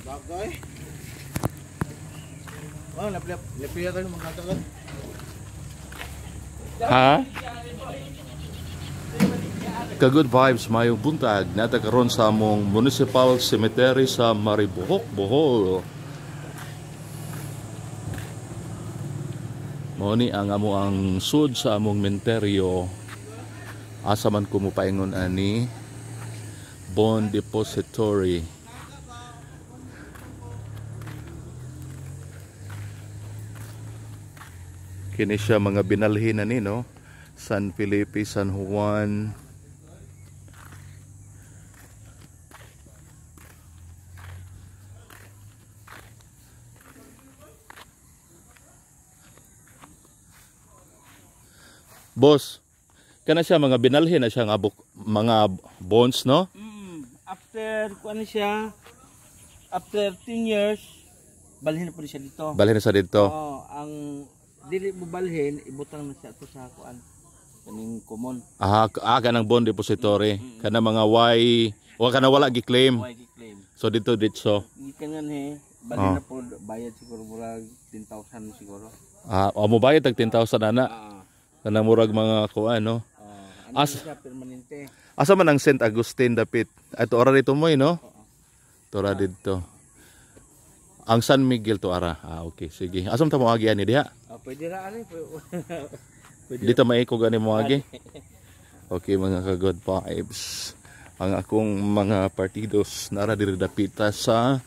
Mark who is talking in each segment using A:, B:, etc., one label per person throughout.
A: Bagay. Oh, lapiya kayo mga tagal.
B: Ha? Ka-good vibes, mayong buntag. Nata karon sa among Municipal Cemetery sa Maribojoc, Bohol. Mao ni ang amo ang sud sa among menteryo. Asa man ko mopaingon ani Bond Depository. Kini siya mga binalhin na ni, no? San Felipe, San Juan. Boss, kana siya mga binalhin na siya nga mga bonds, no?
C: After kuan siya, after 10 years, balhin na po siya dito.
B: Balhin na siya dito.
C: Oo, ang dili mo balhin, ibutang na siya ato sa kuan kaning common.
B: Ah, kanang bond depository. Kana mga Y o kana wala gi-claim.
C: Why gi-claim.
B: So dito dito.
C: Gikan nga he, balhin na po bayad siguro murag 10,000 siguro.
B: Ah, o mo bayad tag 10,000 ana. Kana murag mga kuan, no?
C: Ano siya permanente.
B: Asa man ang Saint Agustin dapit? Ato ora dito mo, no? Tora dito. Ang San Miguel to ara. Ah, okay, sige. Asa man ta mo agi ani diha?
C: Ah, pwede ra ani. Pwede.
B: Dito maiko gani mo agi. Okay mga ka good vibes. Ang akong mga partidos nara diri dapita sa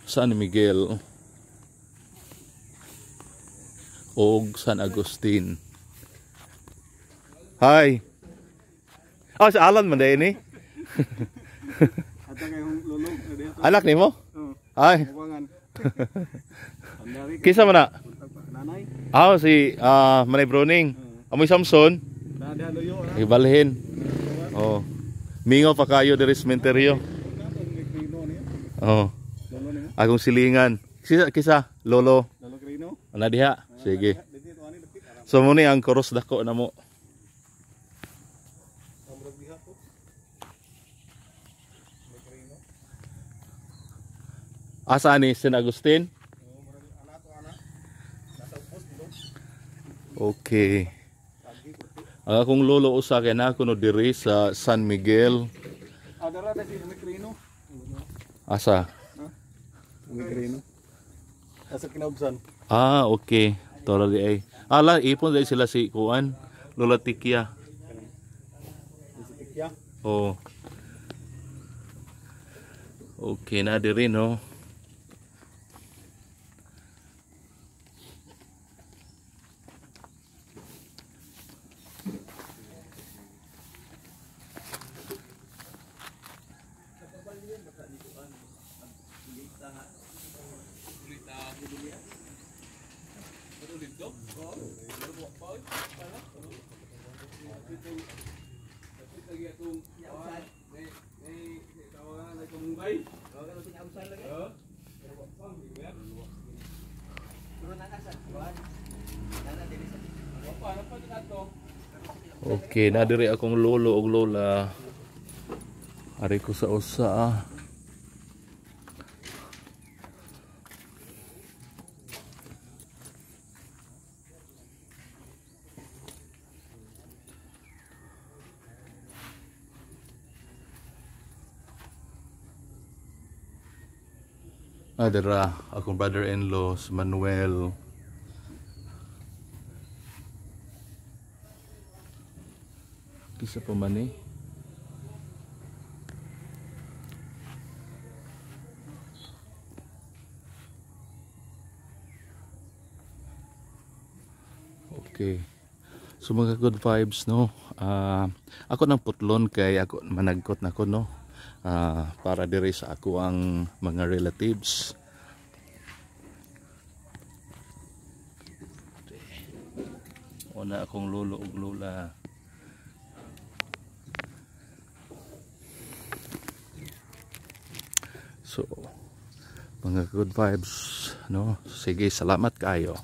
B: San Miguel og San Agustin. Hi. Oh, si Alan man ni. Anak nimo? Ay. Kisa man na? Ah, si Manay Bruning. Amoy Samson. Ibalhin. Oh. Mingo pa kayo diri sa sementeryo. Oh. Akong silingan. Kisa, kisa lolo.
A: Lolo Crino.
B: Ana diha. Sige. So mo ni ang koros dako na mo. Asa ni San Agustin? Okay. Ang akong lolo usa kay na kuno diri sa San Miguel.
A: Adara na si Mikrino.
B: Asa?
A: Mikrino. Asa kinaubsan.
B: Ah, okay. Tora di ay. Ala, ipon dai sila si kuan, Lola Tikya.
A: Si Tikya.
B: Oh. Okay na diri, no. Okay, na diri akong lolo og lola. Ari ko sa usa. Adara akong brother-in-law si Manuel. Kisa pa man eh. Okay. So mga good vibes, no. Ako nang putlon kay ako managkot na ko, no. Para diri sa ako ang mga relatives. Una akong lolo ug lola. So mga good vibes, no. Sige, salamat kayo.